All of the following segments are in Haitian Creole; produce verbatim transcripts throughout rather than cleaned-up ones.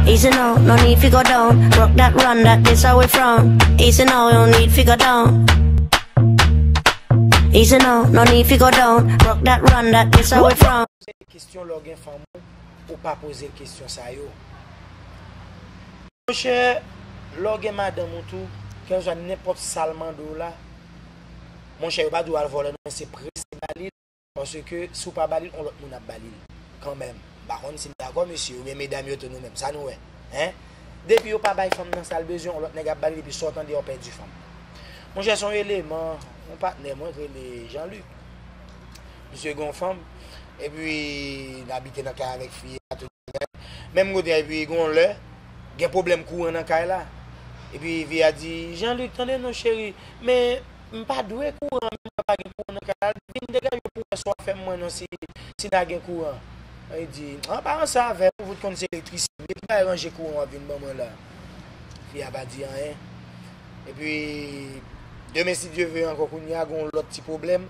Easy now, no need fi go down. Rock that, run that, this how we from. Easy now, no need fi go down. Easy now, no need fi go down. Rock that, run that, this how we from. Poze kesyon lè w gen fanm ou, ou pa poze kesyon sa yo. Monchè, lè w gen madanm ou tou, kèlkeswa nenpòt sa l mande w la, monchè, yo pa di w al vòlè non, men se prese ba li l, paske si w pa ba li l, yon lòt moun ap ba li l kanmenm. M pa konn si n dakò, mesye, oubyen medam yo tou nou menm, sa nou wè, en? Depi yo pa bay fanm nan sa l bezwen, yon lòt nèg ap ba li l, epi sa w tande, w pèdi fanm. Monchè, se yon eleman, yon patnè mwen k rele Jean-Luc. Misye gen yon fanm, epi n abite nan kay avèk fi a, tout bagay. Menm kote a, epi gen yon lè, gen pwoblèm kouran nan kay la. Epi fi a di, Jean-Luc, tande non, cheri, men m pa dwe kouran, men mwen pa gen kouran nan kay la. Vin degaje w pou wè sa w ap fè m, mwen non, si, si n a gen kouran. Li di, an pa ranse avè m, ou fout konn se elektrisyen m ye, ki bay ranje kouran w ap vin ban mwen la. Fi a pa di anyen. Epi, demen, si Dye ve, ankò kounye a, gen yon lòt ti pwoblèm.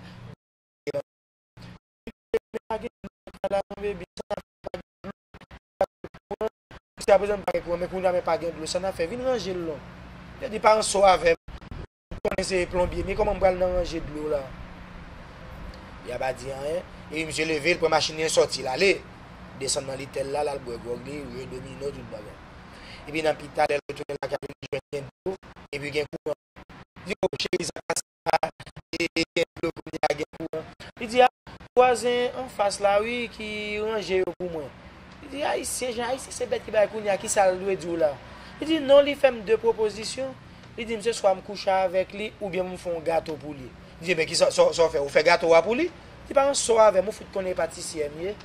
Pa gen dlo nan kay la non, baby, sa n ap fè, pa gen dlo, pa gen kouran. Jiskaprezan m pa gen kouran, men kounye a men pa gen dlo, sa n ap fè, vin ranje l non. Yo di pa ranse w avè m. Ou konnen se plonbye m ye, kòman m pral nan ranje dlo la? Fi a pa di anyen. Epi misye leve, l pran machin li, l sòti, l ale. Desann nan lotèl la, l al bwè gwòg li, jwe domino, tout bagay. Epi nan pita, lè l retounen lakay li, li jwenn gen dlo, epi gen kouran. Li di, o, cheri, sa pase la, e, gen dlo kounye a, gen kouran. Li di, a, vwazen anfas la, wi, ki ranje yo pou mwen. Li di, ayisyen, jan ayisyen se bèt ki bagay kounye a, ki sa l dwe di w la? Li di, non, li fè m de pwopozisyon. Li di m se swa m kouche avèk li, oubyen m fè yon gato pou li. Li di, men ki sa, sa, sa w fè? Ou fè gato a pou li? Li pa ranse w avè m, ou fout konnen e patisyè m ye.